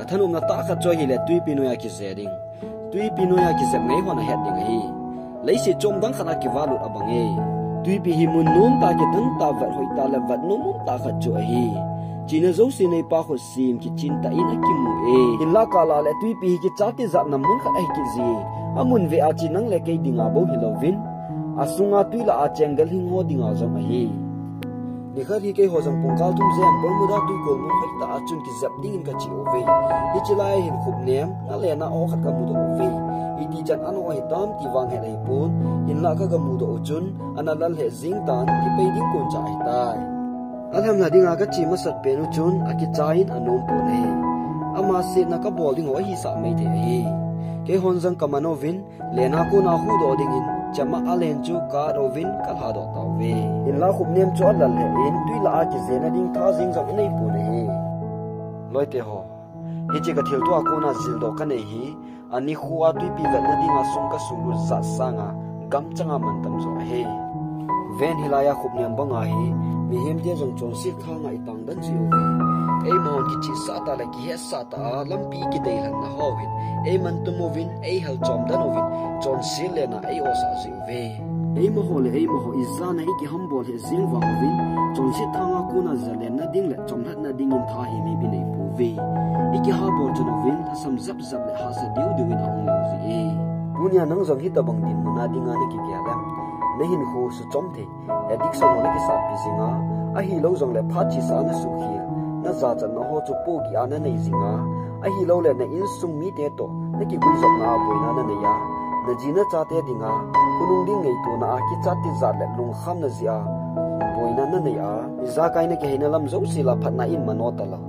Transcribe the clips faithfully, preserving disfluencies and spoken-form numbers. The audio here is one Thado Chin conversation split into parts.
Thanopna tah khat chu ahile twipi noiya kije ding. Twipi noiya kijep ngei hon ahet ding ahi. Leiset chom dang khat a kivalut abang e. Twipi hi mun nom tah, kidang tah, vet hoi tah le vet nom nom tah khat chu ahi. Chihna jouse neipa khutsim kichin tah in akimu e. Hinlah kah lah le twipi hi kicha tijatna mun khat ahi kit ji. Amun vea chu nang le kei dinga bou hilouvin, asunga twi lah a cheng gelhing ho dinga jong ahi. Nikhat hi keiho jong pungkal thum jen Bermuda twikol mun hoitah a chun kijep dingin kache uve. Hiche lai a hin khupnem, nalena aw khat kamudoh uve. Iti chan ana aw hitam ti vang het ahipon, hinlah kagamudoh u chun, ana lal lheh jeng tan, kipei ding koncha ahitai. Alhamlha dinga kache masat pen u chun, akicha in anom pon ahi. Ama setna kabol ding ho ahisah maithei ahi. Keihon jong kaman uvin, lena kona huhdoh dingin, chama alen chu ka-at uvin kalhadoh tauve. Hinlah khupnem chu alal lheh in, twi lah a kijena ding tha jeng jong anei pon ahi. Loite ho, hiche kathilto a kona jildoh kanei hi, anikho a twipi vetna dinga sum kasulut jat sanga, gamchanga mantam jo ahi. Ven, hilai a khupnem banga hi, mihemte jong chonset thanga itang den ji uve. Eimahon kichihsah tah le kihetsah tah a lampi kideilhenna hon, eimantum uvin, eihel chom den uvin, chonset lena eiosah ji uve. Eimaho le eimaho ijat a ikihambol lheh jeng vang uvin, chonset thanga kona jalenna ding le chomlhatna dingin tha himhim inei pouve. Ikihabol chun uvin, lhasam japjap le hahsa deuhdeuh in ahung lang ji e. Tunia nang jong hitobang dinmun a dinga nakigel em? Nahinkho suchom thei, addiction ho nakisatpi jinga, ahilou jongle phat chesa a nasuhkhel, najachatna ho chu pohgih a nanei jinga, ahiloule na insung mite toh nakiguijopna a boina nanei a, naji nachate dinga, khonung ding ngaitona a kichat tijat le lungkhamna jeh a boina nanei a, ijakai nakiheina lam jouse la phatna in mano talou.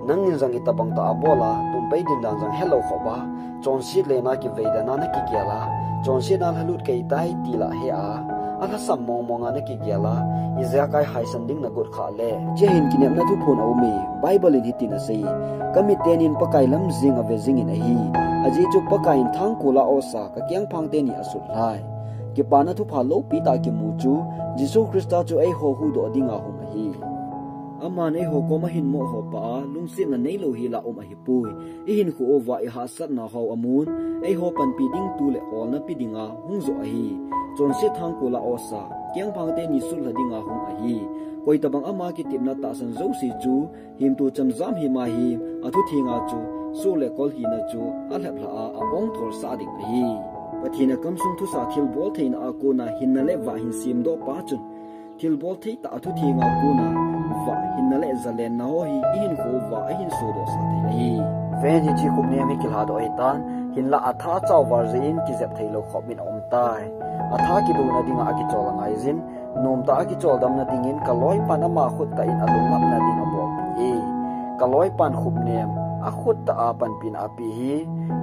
Nangin jong itobang tah a bol a, tumpei dindan jong helou khop a, chonset lena kivei dan a nakigel a, chonset a lhalut kei tai ti lah he a, alhasam mongmong a nakigel a, ijakai haisan ding nagot khah le? Hichea hin kinepna thuphon aume. Bible in hitin asei, kamit tenin Pakai lam jeng ave jingin ahi. Ajeh chu Pakai in thangkol a awsa kakengphang teni asutlhai. Kipana thupha loupi tah kimu chu, Jesu Christa chu eiho huhdoh dinga hung ahi. Aman eiho koma hinmo ho pah a, lungsetna neilou hi lah um ahipoi. Ihinkho uva ihahsatna ho amun, eiho panpi ding tu le olna pe dinga hung joh ahi. Chonset thangkol a awsa, kengphang teni sutlha dinga hung ahi. Koitobang ama kitepna tahsan jouse chu, himto chemjam hima hi, athuthenga chu, soh le kol hina chu, alheplhah a, aongtholsah ding ahi. Pathen akamsung thusah thilbol theina a kona hinna le vah hin semdoh pa chun, thilbol thei tah athuthenga kona vah hinna le jalenna ho hi ihinkho uva ahin sodohsah thei ahi. Ven, hiche khupnem hi kilhadoh ahitan, hinlah atha chauval jeh in kijep theilou khop in aumtai. Atha kidona dinga akichol angaijin, nomtah a kicholdamna dingin kaloipan ama khuttah in alunglhapna ding abolpeh e. Kaloipan khupnem, akhut tah a panpina apeh hi,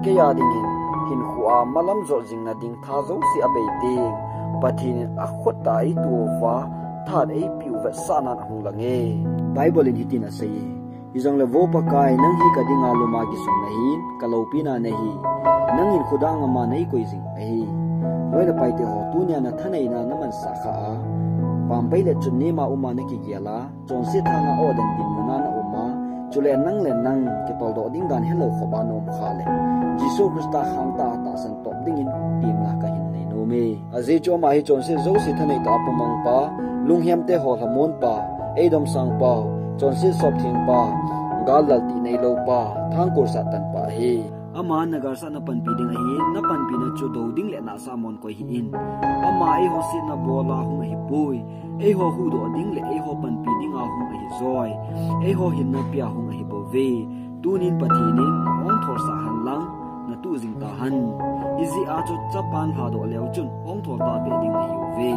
keia dingin hinkho a malam jot jingna ding tha jouse abei teng, Pathen in akhuttah a eito uva, tha eipeh u vetsahnan ahung lang e. Bible in hitin asei e, hijongle Vo Pakai, nang hi kadinga luma kisung nahin, kaloupina nahi, nangin khudang ama neikoi jing ahi. Loi le paite ho, tunia nathaneina namansah khah a, pampei le chutnem a um a nakigel a, chonset thanga awden dinmun a naum a, chule nang le nang kitoldoh ding dan helou khop a naum khah le, Jesu Christa khangtah a tahsan top dingin temna kahin nei nome. Ajeh chu ama hi chonset jouse thanei tah a pumang pa, lunghemte ho lhamon pa, eidomsang pa, chonset soptheng pa, gal laltih neilou pa, thangkol satan pa ahi. Aman nagalsatna panpi ding ahin, napanpina chu dou ding le nahsah mon koi hih in. Ama eiho setna bol a hung ahipoi. Eiho huhdoh ding le eiho panpi dinga hung ahijoi. Eiho hinna pea hung ahibouve. Tunin Pathen in aongtholsah hen lang, natuh jing tahen. Hijeh a chu chapa lhadoh leu chun aongthol tahbeh ding nahiuve.